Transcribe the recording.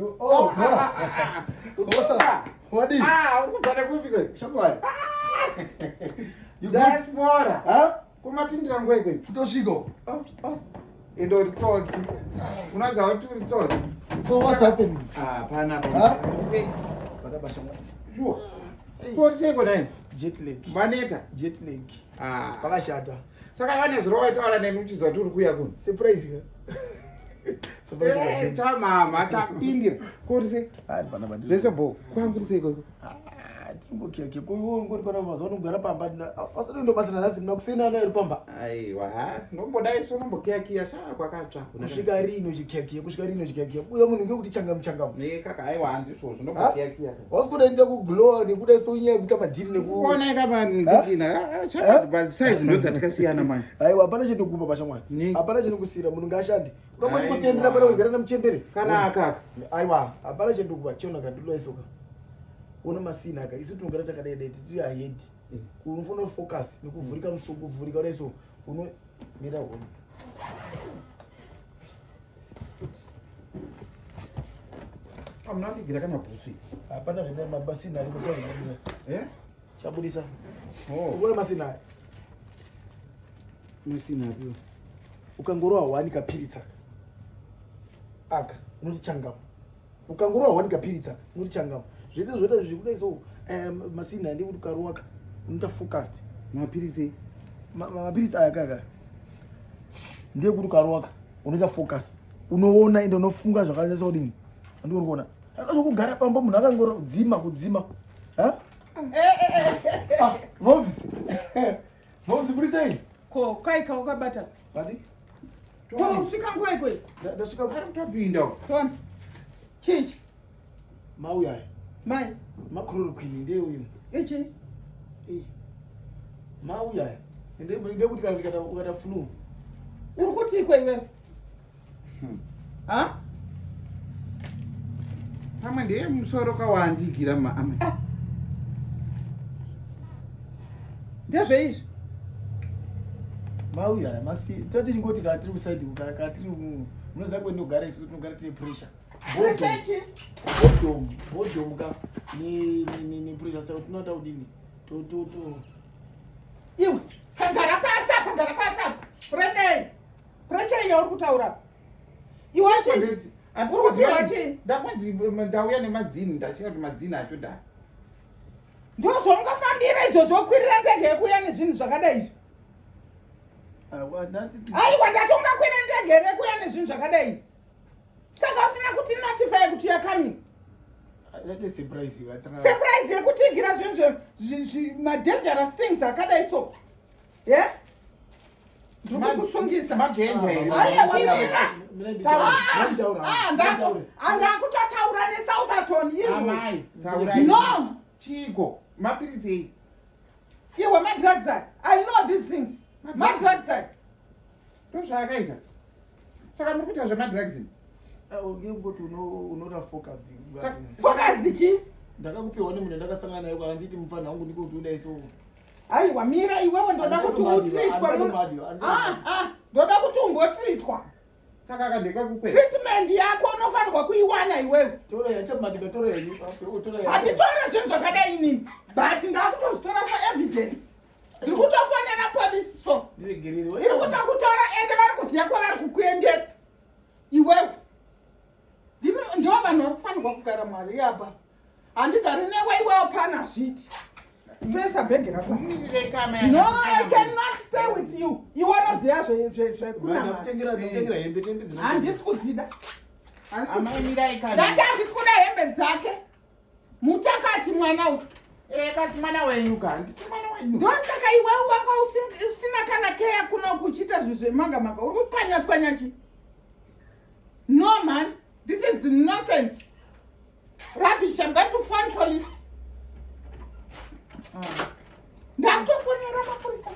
Yo, oh, what's up? Wadii? Ah, uri kubva nekupi kwe? Shamwari. You good? Diaspora. Ha? Kumapindira nguva ikwe. Kutosvika. Oh, oh. Ende uri tsotsi. Unoziva kuti uri tsotsi. So what's happening? Ah, pana Ha? Sei. Bada bashamwari. Sure. Kori seiko nai? Jet lag. Maneta. Jet lag. Ah. Pakashata. Saka wane zuro waitaura neni uchiziva kuti uri kuuya kuno. Surprise ka. Surprise. Eh, chamama chapindira. Kori sei? Ah, pana bandi. Zvese bo. Kwangu kuri seiko? Ah, tinongokiyakiya. Ko iwe ungori pana mazuva anogara pamba. Asati basa nanhasi mna kuseni ana iri pamba. Aiwa, nombodai so nombokiyakiya sha kwakatsva. Kusvika rino chikiyakiya, kusvika rino chikiyakiya. Uya munhu ngekuti changamu changamu. Ne kaka aiwa handizvozvo nombokiyakiya. Wasikuda enda kuglowa nekuda so nyaya yekuita madhiri neku Kuoneka maningikina. Chakati size ndo dzatakasiyana manje. Aiwa, hapana chinokupa pashamwari. Ni? Hapana chinokusiyira, munhu ngaashande. Uramba Aiwa. chingotendera pana kugara namuchembere. Kana akaka. Aiwa, hapana chendikupa, chiona kandilo isoka. Ona masina aka, isu tinogara takadai dai tiri ahead. Unofanira focus nekuvhurika muso kuvhurika kudai so uno mira uone. Amunandigira kana bhutsu iyi. Hapana zvine mabasina aripo chabudisa. Eh? Chabudisa. Oh. Unoona masina aya. Masina apiwa. Ukangorowa wani kapiritsa. Aka unoti changamu. Ukangorowa wani kapiritsa unoti changamu. Zvese zvoita zvekudai so masina ndekuti ukarowa ka unoita focused. Mapiritsi. Mapiritsi aya kaka ndeyekuti ukarowa ka unoita focus, unoona ende unofunga zvakanyatsa kudini. Andikuri kuona kugara pamba munhu akangodzima kudzima. Ha? Ah, Mobs. Mobs, muri sei? Ko kaika wakabata. Vati? Ko usvika nguva ikweyo? Ndasvika Ari kutopinda. uko. Tona. Chichi. mauya aya. Mai. Machloroquine ndeuyu. Ichi. Eh. Mauya aya. Ndekuti kana ukata flu. Uri kuti ikwe iwewe? Ha? Pamwe ndiye musoro kawaandigira ma amai. Ah. Ndezveizvi. Mauya aya masi tati chingoti kana tiri kuside kana kana tiri munoziva kwendogara isu tinogara tine pressure. Pressure ichi. Boredom, boredom ka ne ne ne pressure saka tinoita kudini? To to to. Iwe, kagara pasi apa, gara pasi apa. Pressure iyi. Pressure iyi yauri kutaura apa. Iwe chi. Handisi Uri kupiwa kuziva- chii? Ndakunzi ndauya nemadzini ndachika kuti madzini acho nda. Ndozvaungafambira izvozvo wokwirira ndege yekuuya nezvinhu zvakadai izvi. Aiwa ndati Aiwa, ndati ungakwira ndege here yekuuya nezvinhu zvakadai. Saka usina kuti notify kuti you are coming. That is surprise vatsanga. Surprise yekutigira zvinhu madangerous things akadai so. Ye? Ndiri kukusungisa. Magenja here. Aiwa, chimira. Nditaura. Ah, ndakutotaura neSoutherton izvo. Amai, taurai. No. Chiko, mapiritsi ei. Iwe madrugs aya. I know these things. Madrugs aya. Ndozvaakaita. Saka muri kuita zvemadrugs imi? Ngekuti unoda focused. Focus chii? Ndakakupiwa nemunhu ndakasangana naye kwanditi mufana wangu ndiko kuti udai so. Aiwa, mira iwewe, ndoda kuti utreatwa. Ah, ah, ndoda kuti umbotreatwa. Saka akandeka kukwera. Treatment yako unofanirwa kuiwana iwewe. Tora yachamadika, tora yenyu. Tora yenyu. Hatitore zvinhu zvakadai inini, but ndakutozvitora for evidence. Ndiri kutofonera polisi so. Ndiregerere. Iri kutokutora ende vari kuziva kwavari kukuendesa iwewe. Ndivo vanhu vari kufanirwa kugara mwari apa. Handigari newe iwewe pana hazviiti. Toisa bhegi rako. Mumirirei kama No, I cannot stay with you. Iwe unoziva zvekunamata. Ndakutengera hembe tembe dzina. Handisi kudzida. Handisi Amai mirai kana. Ndati handisi kuda hembe dzake. Mutakati mwana uyu. Eh, kasi mwana wenyu ka. Handiti mwana wenyu. Ndosaka iwewe wanga usina kana keya kuno kuchiita zvinhu zvemanga manga. Uri kutswanya tswanya chi? No man, this is nonsense. Rubbish, I'm going to phone police. Ndakutofonera mapurisa.